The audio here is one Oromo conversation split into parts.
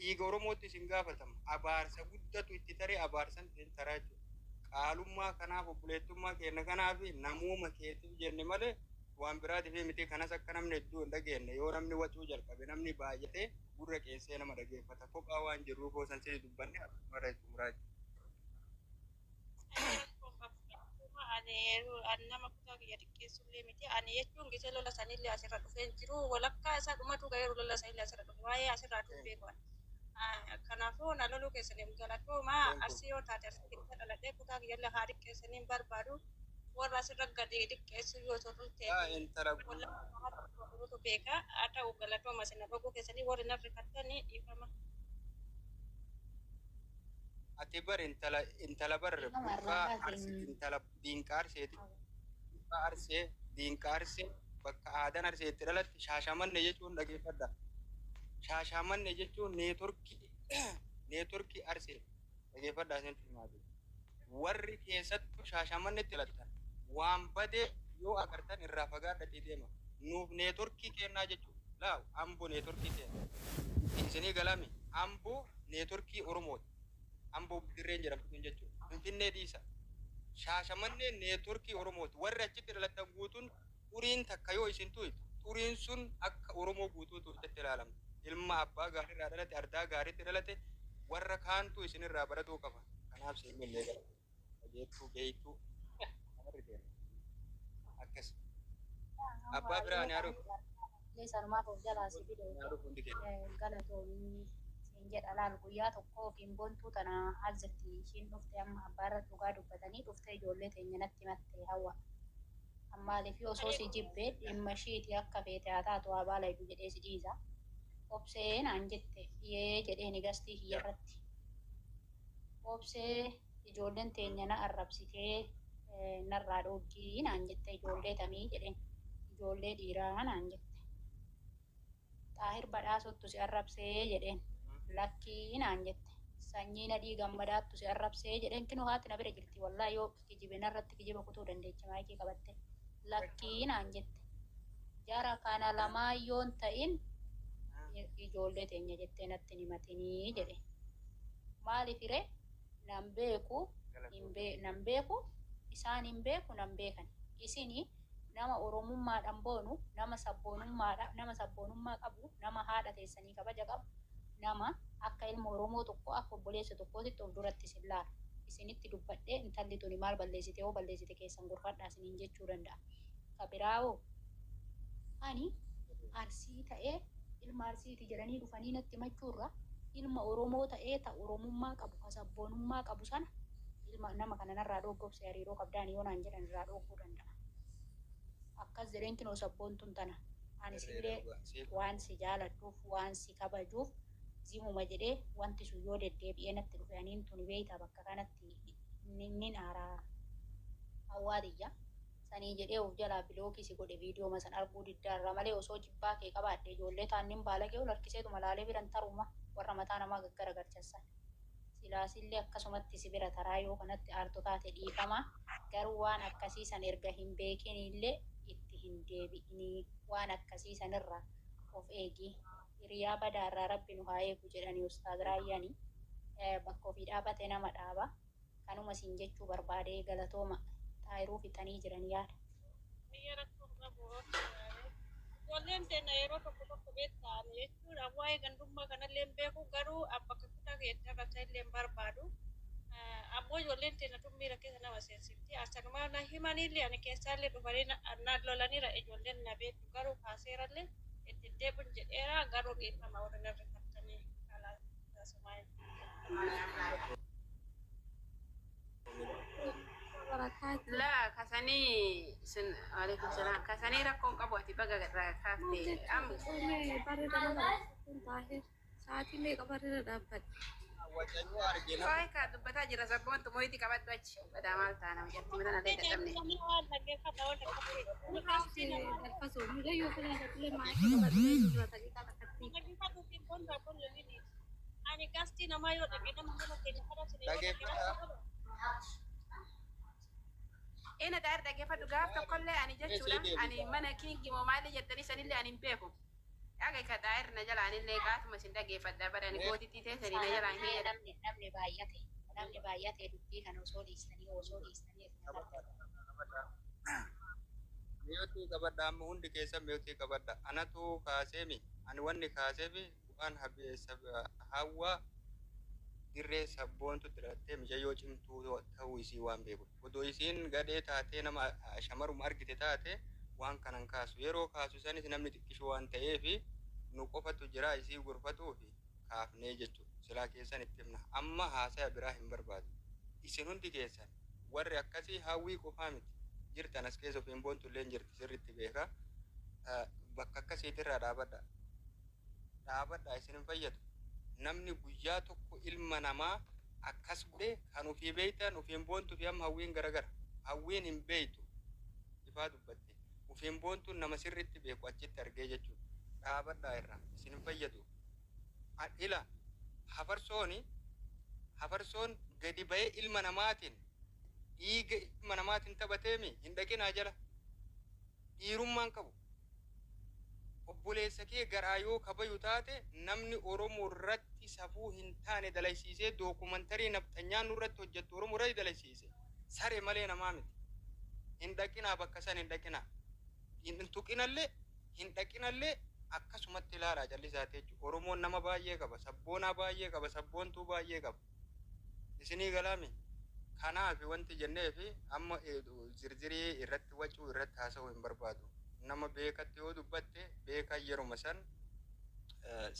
Dhiiga Oromootti isin gaafatama. Abaarsa guddatu itti taree abaarsan isin taraa jechuudha. Qaalummaa kanaaf, obboleettummaa keenya kanaaf, namooma keetiif jenne malee waan biraatiif miti. Kanas akka namni hedduu hin dhageenne, yoo namni wacuu jalqabe, namni baay'atee gurra qeessee nama dhageeffata. Kophaa waan jirruuf hoosan sii dubbanne akkasuma xumuraa jechuudha. Ani nama kutaa kiyya xiqqeessullee miti. Ani jechuun gisee lola sanillee asirra dhufee jiru. Walakkaa isaa dhumatu ga'eeru lola sanillee asirra dhufe. Waa'ee asirraa tun beeku. Kanaafuu na loluu keessaniif galatooma. Arsii yoo taate, Arsii keessa dhaladhee kutaa kiyyallee haa xiqqeessanii hin barbaadu. Warra asirra gadi xiqqeessu yoo turte Intala walakkaa beeka. Haa ta'u, galatooma isin dhoguu keessanii, warri na rifattanii dhiifama. Ati bar intala bar burqaa Arsii, intala diinqa Arseeti. Burqaa Arsee, diinqa Arsee, bakka aadaan Arseetti dhalatte Shaashamanne jechuun, dhageeffadha. Shaashamanne jechuun neetworkii Arsee, dhageeffadha isin himaati. Warri keessattuu Shaashamannetti dhalattan waan badee yoo agartan irraa fagaadhatii deema. Nuuf neetworkii kennaa jechuudha. Laaw, Amboo neetworkii kenna. Isinii galami, Amboo neetworkii Oromooti. Amboo dirreen jedhamtu sun jechuudha. Finfinnee dhiisa. Shaashamannee neetworkii Oromooti. Warri achitti dhalattan guutuun xuriin takka yoo isin tuytu, xuriin sun akka Oromoo guutuu tuytetti ilaalamti. Ilma abbaa gaariirraa dhalate, ardaa gaariitti dhalate, warra kaantu isinirraa baratuu qaba. Kanaaf seennillee gara. Dhageettuu beektuu namarri deema. Akkas. Abbaa biraa ani haadhu. Sanumaaf of jalaa si fide. Ani haadhu hundi keenya. Galatoomii siin jedha. Laal, guyyaa tokko ofiin boontuu tana as jirti ishiin, dhufte amma abbaa irratti dhugaa dubbatanii dhufte, ijoollee teenya natti himatte hawwa. Ammaaliif osoo si jibbee dhimma ishiiti, akka feete haa taatu, haa baala jedhee si dhiisa. Obsee naan jette, yee jedheeni gastii kiyya irratti. Obsee, ijoolleen teenya na arrabsitee, narraa dhoggii naan jette. Ijoollee tamii jedheen. Ijoollee dhiiraa naan jette. Xaahir Badhaasottu si arrabsee jedheen. Lakkii naan jette. Sanyii Nadhii Gammadaattu si arrabsee jedheen. Kinoo haati na bira jirti, wallaahi yoo kijibe narratti kijiba kutuu dandeechi maayikii qabatte. Lakkii naan jette. Jara kana lamaan yoon ta'in ijoollee teenya jettee natti himatinii jedhe. Maaliif ree? Nan beeku, nan beeku, isaan hin beeku, nan beekan. Isini nama Oromummaadhaan boonu, nama sabboonummaadha, nama sabboonummaa qabu, nama haadha teessanii kabaja qabu, nama akka ilma Oromoo tokko, akka obboleessa tokkootitti of duratti isin laalu. Isinitti dubbadhee intalli tuni maal balleessite, yoo balleessite keessan gorfadhaa isiniin jechuu danda'a. Ka biraawoo, ani Arsii ta'ee, ilma Arsiiti jedhanii dhufanii natti himachuurra, ilma Oromoo ta'ee ta Oromummaa qabu, ka sabboonummaa qabu sana, ilma nama kana narraa dhoggobse, hariiroo qabdaan yoo naan jedhan irraa dhogguu danda'a. Akkas jedheen. Kinoo sabboontuun tana. Ani sillee waan si jaaladhuuf, waan si kabajuuf zimuma jedhee, wanti sun yoo deddeebi'ee natti dhufe, aniin tuni beeytaa bakka kanatti nin aaraa hawwaatiyya. Sanii jedhee of jalaa block si godhe, viidiyooma san arguu diddaarraa malee, osoo jibbaa kee qabaadhe ijoollee taannin baalagee ol harkiseetuma laalee biran taruma, warra mataa namaa gaggaragalchan. Silaasillee akkasumatti si bira taraa. Yoo kanatti aartu taate dhiifama. Garuu waan akkasii san erga hin beekinillee itti hin deebi'inii, waan akkasii sanirraa of eegi. Hiriyaa badaarraa Rabbi nu haa eegu jedhanii Ustaaz Raayyaani. Bakka ofii dhaabate nama dhaaba. Kanuma siin jechuu barbaade, galatooma. Xaayiruu fixanii jiran yaada. Biyya rakkoon qabu. Ijoolleen teenya yeroo tokko tokko beektaa jechuudha, waa'ee gandummaa kanallee hin beeku, garuu bakka kutaa keessatti arrabsa illee hin barbaadu. Ammoo ijoolleen teenya tun miira keessa nama seensifti. Asanumaa na himanillee, ani keessaallee dhufanii na lolaniira, ijoolleen na beektu, garuu kaaseerallee itti deebiin jedheera, garuu dhiifama warri narra kattanii kalaasumaa. Laa, kasanii sun, waalaikum salaam, kasanii rakkoon qabu, ati baga irraa kaafte am. Sa'aatii meeqa barreera dhaabbadhe? Wacanyoo argina. Faay kaa dubbataa jira, sabboontu moyitii qabadhu achi badaa, maal taana jatti mataan allee dadhabne. Galfasoo mucayyoo kana maayikii qabadhee jira daqiiqaa takkatti. Ani gastii namaa yoo dhaqe, nama mana keenya kadhatine yoo dhaqe. Dhageeffadhaa. Ina xaar, dhaggeeffadhu, gaaf tokkollee ani jechuudha ani mana Kingi moo maalii jettanii sanillee ani hin beeku. Dhaga ka xaayir na jalaan illee qaatuma isin dhageeffadha barani gootitti teessanii na jalaan Mee hin namni baay'ate dubbii kana osoo dhiistanii. Mute qabadha. Amma hundi keessan mute qabadha. Anatu kaaseemi. Ani wanni kaaseefi waan hawwa dirree sabboontu dhalattee mijayyoo cimtuu ta'uu isii waan beeku. Odoo isiin gadhee taatee, nama shamaruma argite taate, waan kanan kaasu. Yeroo kaasu sanis namni xiqqishuu waan ta'eefi nu qofatu jira isii gorfatuufi kaafnee jechuudha. Silaa keessan itti himna. Amma haasaya biraa hin barbaadu. Isin hundi keessan warri akkasii, hawwii qofaa miti. Jirtan as keessa ofiin boontu illee jirti, sirriitti beeka. Bakka akkasiitirraa dhaabadha. Dhaabadha, isin hin fayyadu. Namni guyyaa tokko ilma namaa akkas godhe kan ofii beeytan, ofiin boontuu fi amma hawwiin garagara. Hawwiin hin beeytu. Ifaa dubbatte. Ofiin boontuun nama sirriitti beeku achitti argee jechuudha. Dhaabadhaa irraa, isin hin fayyadu. Ila hafarsoon gadi ba'ee ilma namaatiin, dhiiga ilma namaatiin taphateemi hin dhaqinaa jala. Dhiirummaan qabu. Obboleessa kee garaa yoo kabayu taate, namni Oromoo irratti safuu hin taane dalaysiisee, documentary nafxanyaan nurratti hojjettu Oromoo irratti dalaysiise. Sare malee namaa miti. Hin dhaqinaa, bakka san hin dhaqinaa. Hin tuqinallee, hin dhaqinallee, akkasumatti ilaalaa callisaate jechuudha. Oromoon nama baay'ee qaba. Sabboonaa baay'ee qaba. Sabboontuu baay'ee qaba. Isinii galaami. Kanaaf wanti jenneefi amma zirzirii irratti wacuu irratti haasa'uu hin barbaadu. Nama beekatti yoo dubbatte, beekan yeruma san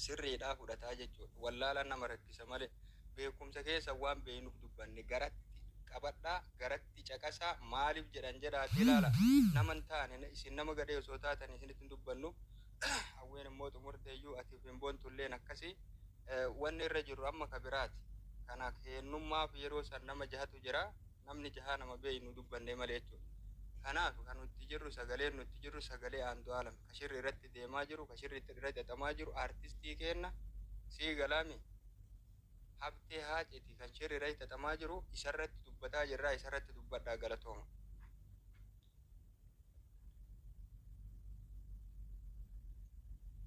sirriidhaa fudhataa jechuudha. Wallaalaan nama rakkisa malee beekumsa keessa waan beeknuuf dubbanne. Garatti qabadhaa, garatti caqasaa, maaliif jedhan jedhaati ilaala. Nama hin taane, isin nama gadhee osoo taatan isinitti hin dubbannu. Hawween immoo xumurteeyyuu, ati hin boontulleen akkasii. Wanni irra jiru amma ka biraati. Kana kennummaaf yeroo san nama jahatu jira. Namni jahaa nama beeynu dubbannee malee jechuudha. Kanaaf kan nuti jirru, sagaleen nuti jirru sagalee Andu'aalam. Ka shirri irratti deemaa jiru, ka shirri irratti xaxamaa jiru, artistii kenna sii galaami. Habtee Haaceti kan shirri irratti xaxamaa jiru isarratti dubbataa jirra, isarratti dubbadhaa, galatooma.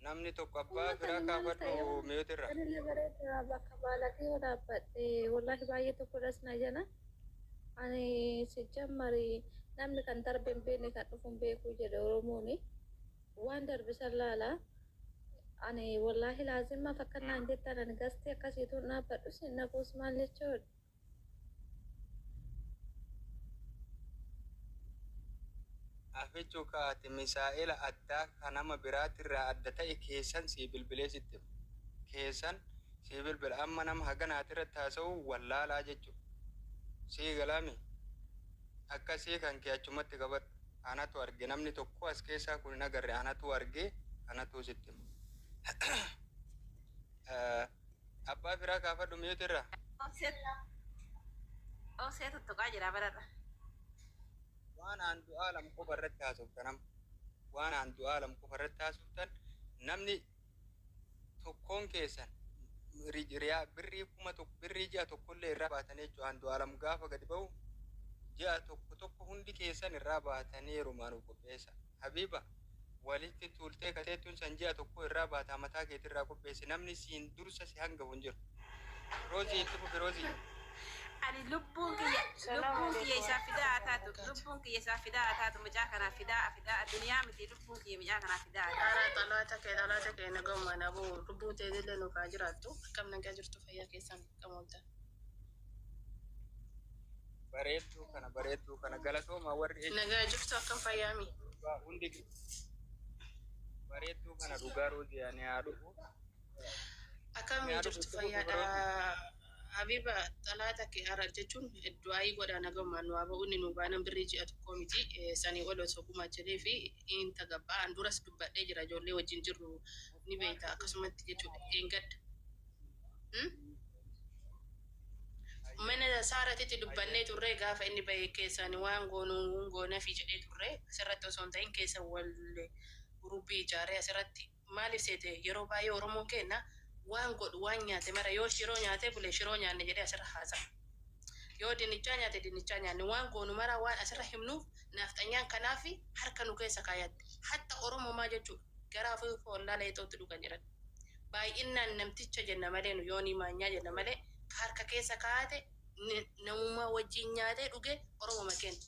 Namni tokko abbaa firaa kaafadhu mute irra. Anillee bareeda bakka baalatee yoo dhaabbadhe, wallaahi baay'ee tokkodhas na jala. Ani si jammari, namni kan darbe hin beekne kan dhufu hin beeku jedhe Oromooni. Waan darbe san laala. Ani wallaahi laazimma fakkannaan jettan, ani gastii akkasiitu dhaabbadhu sin naquus maal jechuudha. Afichu kaati misaa'ela addaa kan nama biraatirraa adda ta'e keessan sii bilbilee sitti hima. Keessan sii bilbila. Amma nama haganaatirratti haasa'u wallaalaa jechuudha. Sii galaami. Akkasii kan kee achumatti qabadhu. Anatu arge, namni tokko as keessaa kun hin agarre, anatu arge, anatu sitti hima. Abbaa firaa kaafadhu mute irraa. Obsee tuttuqaa jira bararra. Waan Andu'aalam qofa irratti haasoftan amma. Waan Andu'aalam qofa irratti haasoftan, namni tokkoon keessan riyaa birrii 1000, birrii ji'a tokkollee irraa baatanii jechuudha. Andu'aalam gaafa gadi ba'u ji'a tokko tokko hundi keessan irraa baatanii yerumaan of qopheessa. Habiiba, walitti tuultee kateettuun san ji'a tokko irraa baataa, mataa keetirraa qopheessi, namni siin dursa si hangafu hin jiru. Roozii, itti fufi Roozii. Ani lubbuun kiyya isaa fidaa haa taatu, lubbuun kiyya isaa fidaa haa taatu, mucaa kanaaf fidaa, fidaa addunyaa miti, lubbuun kiyya mucaa kanaaf fidaa haa taatu. Karaa xalaata kee nagaumaan aboo, lubbuun teetillee nuuf haa jiraattu. Akkam nagaa jirtu? Fayyaa keessan, akkam ooltan? Bareedduu kana, bareedduu kana, galatooma warri Nagaa jirtu, akkam fayyaami? Hundi bareedduu kana, dhugaa Roozii, ani haa dhufu. Akkam Yaa jirtu? dhufu. Fayyaadha. Habiba, xalaata kee hara jechuun du'aayii godhaa, nagaumaan nu haa ba'u. Inni nu baanan birrii ji'a tokko miti, sanii ol osoo gumaachinee fi hin tagabbaa. An duras dubbadhee jira, ijoollee wajjin jirru ni beekta, akkasumatti jechuudha eengadda. Mana saaratitti dubbannee turre, gaafa inni bahe keessaan waan goonuu goonafi jedhee turre. Asirratti osoo hin ta'in keessa wal guruppii ijaaree asirratti. Maaliif seete, yeroo baay'ee Oromoon kenna waan godhu, waan nyaate mara, yoo shiroo nyaatee bule shiroo nyaanne jedhee asirra haasa'a. Yoo dinnichaa nyaate dinnichaa nyaanne, waan goonu mara waan asirra himnuuf naafxanyaan kanaaf harka nu keessa kaayatte. Hatta Oromoo maa jechuudha. Garaa fi wallaala ixootti dhugan jedhan. Baay'inaan namticha jenna malee nu yoonii maanyaa jenna malee ka harka keessa kaa'ate namummaa wajjin nyaatee dhuge Oromoma kenna.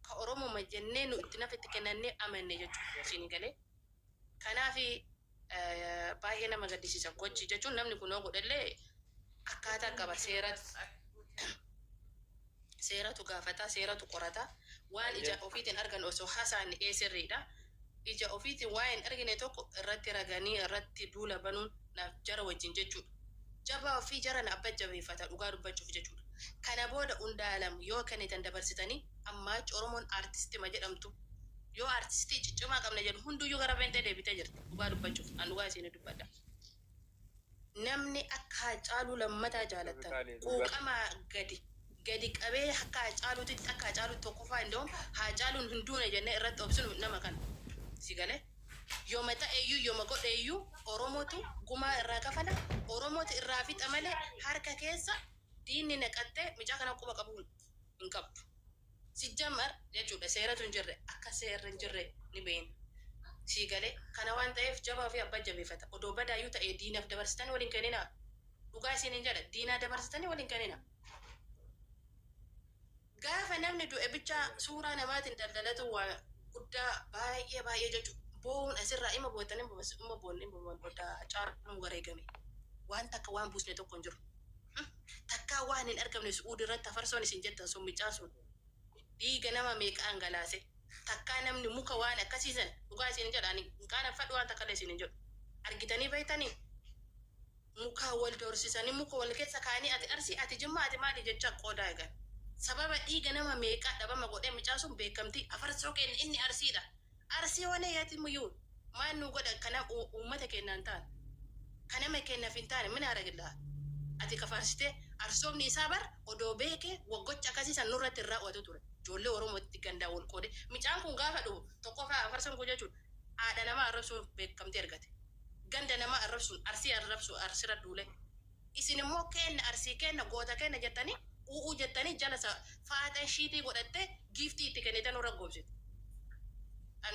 Ka Oromoma jennee nu itti nafa itti kennannee amanne jechuudha. Isin galee. Kanaaf baay'ee nama gaddisiisa gochi jechuun namni kun yoo godhellee akkaataa qaba, seeratu gaafata, seeratu qorata. Waan ija ofiitiin argan osoo haasa'an ee sirriidha. Ija ofiitiin waa hin argine tokko irratti raganii irratti duula banuun naaf jara wajjin jechuudha. Jabaa ofii jara na abba jabeeffata dhugaa dubbachuuf jechuudha. Kana booda Undaalam yoo kennitan dabarsitanii ammaa achi Oromoon aartistima jedhamtu yoo aartistii ciccimaa qabna jedhu hunduyyuu gara beentee deebitee jirti dhugaa dubbachuuf, an dhugaa isin dubbadha. Namni akka Haacaaluu lammataa jaalattan quuqamaa gadi gadi qabee akka Haacaaluutitti, akka Haacaaluutti tokkoffaa indoom Haacaaluun hin duune jennee irratti obsinu nama kana. Si galee? Yooma ta'eyyuu, yooma godheeyyuu, Oromootu gumaa irraa kafala, Oromootu irraa fixa malee harka keessa diinni naqattee mucaa kana quba qabuu hin qabdu. Sijjamar jechuudha seeratu hin jirre, akka seerri hin jirre ni beekna. Sii galee? Kana waan ta'eef jabaa fi abbaa jabeeffata. Odoo badaayyuu ta'ee diinaaf dabarsitanii waliin kenninaa. Dhugaa isiniin jedha, diinaa dabarsitanii waliin kenninaa. Gaafa namni du'e bichaa suuraa namaatiin daldalatu waa guddaa baay'ee baay'ee jechuudha. Boo'uun asirraa ima bootanii ima boonni ima booddaa caaluun wareegame. Waan takka waan buusne tokko hin jiru. Takkaa waan hin argamne su'uudi irratti afarsoon isin jettan sun micaan sun dhiiga nama meeqa dhangalaase. Takkaa namni muka waan akkasiisan, dhugaa isin jedha, ani hin qaaneffadhu, waan takka illee isin hin jedhu. Argitanii beektanii mukaa wal doorsisanii muka wal keessa kaa'anii ati Arsii, ati Jimmaa, ati maali jecha qoodaa eegan. Sababa dhiiga nama meeqaa dhabama godhee mucaan sun beekamtii afarsoo kenna inni Arsiidha. Arsii wanee yaati muyyuu maal nu godha kana uummata keenyaan ta'an. Kanama keenyaaf hin taane mina aragillaa. Ati kafaarsitee arsoomni isaa bar odoo beekee waggocha akkasii san nurratti hin raawwatu ture. Ijoollee Oromootti gandaa wal qoode. Mucaan kun gaafa dhufu tokkoffaa afarsoon kun jechuudha. Haadha namaa arrabsuun beekamtii argate. Ganda namaa arrabsuun, Arsii arrabsuun Arsirra duule. Isin immoo kenna Arsii kenna goota kenna jettanii u'uu jettanii jala faaxee shiitii godhattee giiftii itti kennitan nurra goobsitu.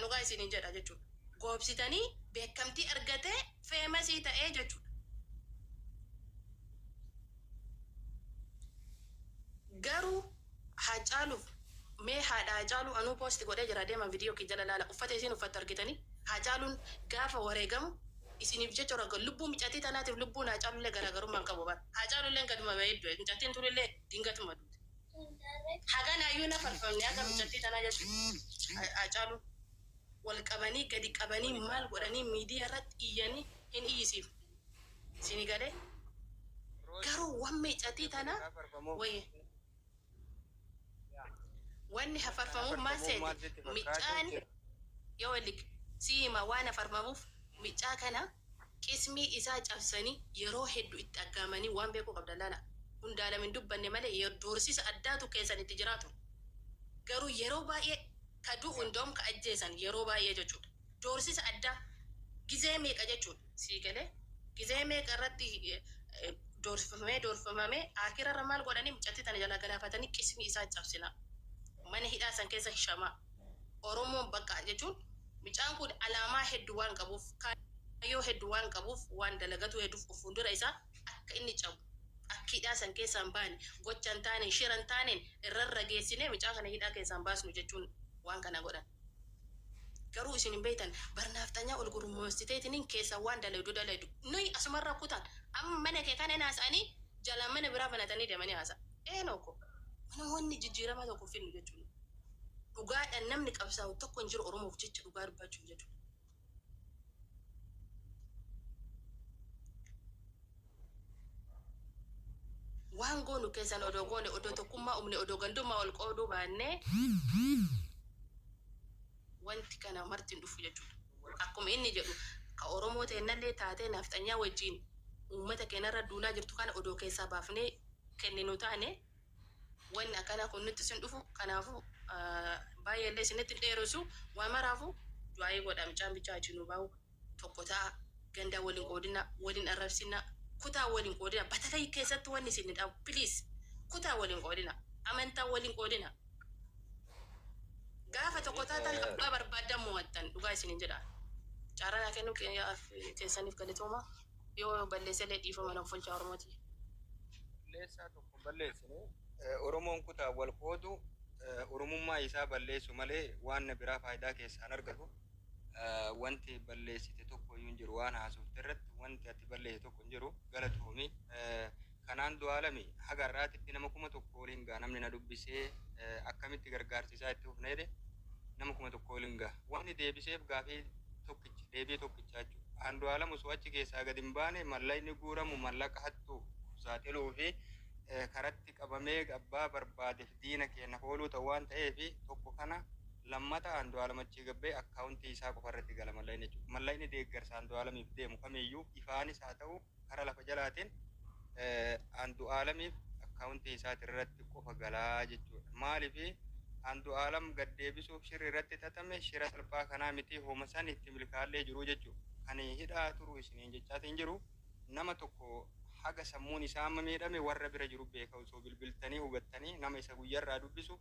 Dhugaa isiniin jedha jechuudha. Goobsitanii beekamtii argatee famous ta'ee jechuudha. Garuu Haacaaluuf mee haadha Haacaaluu anuu post godhee jira, deema viidiyoo kee jala laala, uffata isiin uffattu argitanii. Haacaaluun gaafa wareegamu isiniif jecha raga lubbuu micatii tanaatiif lubbuun Haacaalullee garaagarummaa hin qabu bara. Haacaalullee gaduma bahee du'e, micattiin tunillee dingatuma duute. Haganaayyuu na farfamne haga micattii tanaa jechuudha. Haacaaluun wal qabanii gadi qabanii maal godhanii miidiyaa irratti iyyanii hin iyyisiif. Isinii galee? Garuu waan micatii tanaa wayi wanni hafarfamuuf maal seete micaan yoo lik siima waan hafarfamuuf micaa kana qismii isaa cabsanii yeroo hedduu itti aggaamanii waan beekuu qabdan laala. Hundaalam hin dubbanne malee doorsisa addaatu keessan itti jiraatu. Garuu yeroo baay'ee ka du'u hundoom ka ajjeesan yeroo baay'ee jechuudha. Doorsisa addaa gizee meeqa jechuudha. Sii galee? Gizee meeqa irratti doorsifamee doorsifamee akirarra maal godhanii mucattii tana jalaa galaafatanii qismii isaa cabsina. Mana hidhaa san keessa shamaa. Oromoon bakka jechuun mucaan kun alaamaa hedduu waan qabuuf, kaayyoo hedduu waan qabuuf, waan dalagatu hedduuf of fuuldura isaa akka inni cabu, akka hidhaa san keessaa hin baane, gocha hin taaneen, shira hin taaneen irrarra geessinee mucaa kana hidhaa keessaa hin baasnu jechuun waan kana godhan. Garuu isin hin beektan barnaafxanyaa ol gurmoositeetiniin keessa waan dalaydu dalaydu. Nuyi asumarra kutan amma mana kee kana haasa'anii jalaan mana biraa banatanii deemanii haasa'a. Eenoo mana wanni jijjiirama tokko finnu jechuudha. Dhugaadhaan namni qabsaa'u tokko hin jiru Oromoof jecha dhugaa dubbachuuf jechuudha. Waan goonu keessan odoo goone, odoo tokkummaa uumne, odoo gandummaa ol qooduu baannee, wanti kana marti hin dhufu jechuudha. Akkuma inni jedhu ka Oromoo ta'ennallee taatee nafxanyaa wajjin uummata keenyarra duulaa jirtu kana odoo keessaa baafnee kenninu taane wanni akkanaa kun nutti sin dhufu. Kanaafuu baay'eellee isinitti hin dheeressu. Waa maraafu du'aayii godha, mucaan bichaa achi nu bahu tokko ta'a. Gandaa waliin qoodina, waliin arrabsina, kutaa waliin qoodina, batalay keessatti wanni isin dhabu, please, kutaa waliin qoodina, amantaa waliin qoodina. Gaafa tokko taatan abbaa barbaaddan mo'attan, dhugaa isinin jedha. Carraa naa kennuu keessaniif galatooma. Yoo balleessellee dhiifama nan folchaa Oromooti. Balleessaa tokko hin balleessine. Oromoon kutaa wal qoodu Oromummaa isaa balleessu malee waan biraa faayidaa keessaa hin argatu. Wanti balleessite tokko iyyuu hin jiru, waan haasofte irratti wanti ati balleessite tokko hin jiru, galatoomi. Kanaan du'aalami haga har'aatitti nama 1000 oliin ga'a namni na dubbisee akkamitti gargaarsi isaa itti fufna jedhe, nama 1000 oliin ga'a. Wanni deebiseef gaafii tokkicha, deebii tokkicha jechuudha. Andu'aalam osoo achi keessaa gad hin baane mallaqni guuramu mallaqa hattuuf of saaxiluu fi karatti qabamee abbaa barbaadeef diina keennaaf ooluu ta'u waan ta'eef tokko kana, lammata Andu'aalam achii gad ba'e akkaawuntii isaa qofa irratti gala mallaqni jechuudha. Mallaqni deeggarsa Andu'aalamiif deemu kamiiyyuu ifaanis haa ta'u kara lafa jalaatiin Andu'aalamiif akkaawuntii isaati irratti qofa gala jechuudha. Maaliif Andu'aalam gad deebisuuf shirri irratti xaxame shira salphaa kanaa miti, homa san itti milkaa'allee jiru jechuudha. Kan hidhaa turu isiniin jechaatiin jiru nama tokko haga sammuun isaa amma miidhame warra bira jiru beeka, osoo bilbiltanii hubattanii nama isa guyyarraa dubbisu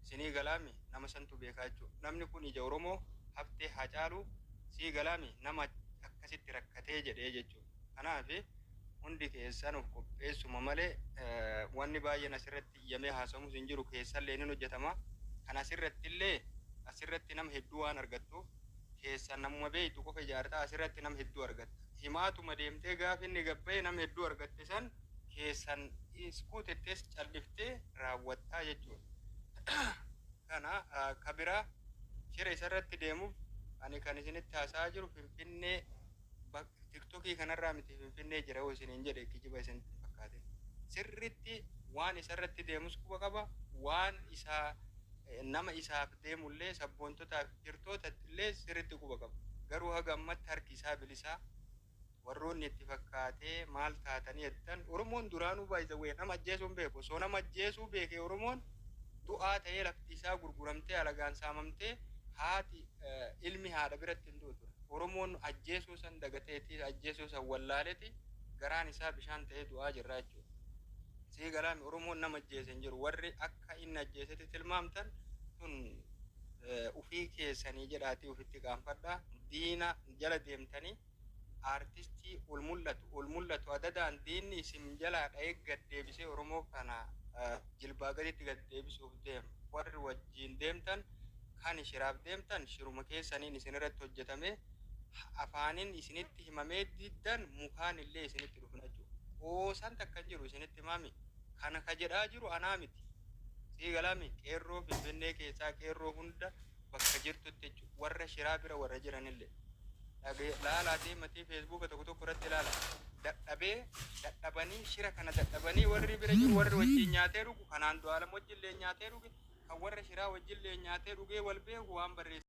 isinii galaami, nama santu beekaa jechuudha. Namni kun ija Oromoo haftee Haacaaluu sii galaami, nama akkasitti rakkatee jedhee jechuudha. Kanaaf hundi keessan of qopheessuma malee wanni baay'een asirratti iyyamee haasawamus hin jiru, keessallee ni hojjetama. Kan asirratti illee asirratti nama hedduu waan argattuuf keessan namuma beektu qofa ijaartaa, asirratti nama hedduu argatta. Himaatuma deemtee gaafa inni gabba'e nama hedduu argatte san keessan iskuutettees calliftee raawwattaa jechuudha. Kana kabiraa shira isarratti deemuuf ani kan isinitti haasa'aa jiru Finfinnee TikTokii kanarraa miti, Finfinnee jira yoo isiniin jedhe kijiba isinitti hin fakkaatin. Sirritti waan isarratti deemus quba qaba, waan isaa nama isaaf deemullee sabboontotaaf hirtoota illee sirritti quba qaba. Garuu haga ammatti harki isaa bilisaa warroonni itti fakkaatee maal taatanii jettan, Oromoon duraanuu by the way nama ajjeesuu hin beeku. Osoo nama ajjeesuu beeke Oromoon du'aa ta'ee lafti isaa gurguramtee alagaan saamamtee haati ilmi haadha biratti hin du'u ture. Oromoon ajjeesuu san dagateeti, ajjeesuu san wallaaleti garaan isaa bishaan ta'ee du'aa jirra jechuudha. Sii galaami, Oromoon nama ajjeese hin jiru. Warri akka inni ajjeesetti tilmaamtan tun ufii keessanii jedhaatii ufitti qaanfadhaa. Diina jala deemtanii aartistii ol mul'atu ol mul'atu adadaan diinni isin jalaa dha'ee gad deebisee Oromoo kana jilbaa gaditti gad deebisuuf deema. Warri wajjin deemtan kan shiraaf deemtan shiruma keessaniin isin irratti hojjetame, afaaniin isinitti himamee diddan mukaan illee isinitti dhufna jechuudha. Qoosaan takka hin jiru, isinitti himaami. Kana ka jedhaa jiru anaa miti. Sii galaami, qeerroo Finfinnee keessaa qeerroo hunda bakka jirtutti jechuudha. Warra shiraa bira warra jiranillee. Laalaa deematii Facebooka tokko tokko irratti ilaala. Dadhabee dadhabanii shira kana dadhabanii warri bira jiru, warri wajjin nyaatee dhugu kanaan Andu'aalam wajjin illee nyaatee dhuge, kan warra shiraa wajjin illee nyaatee dhugee wal beeku waan barreesse.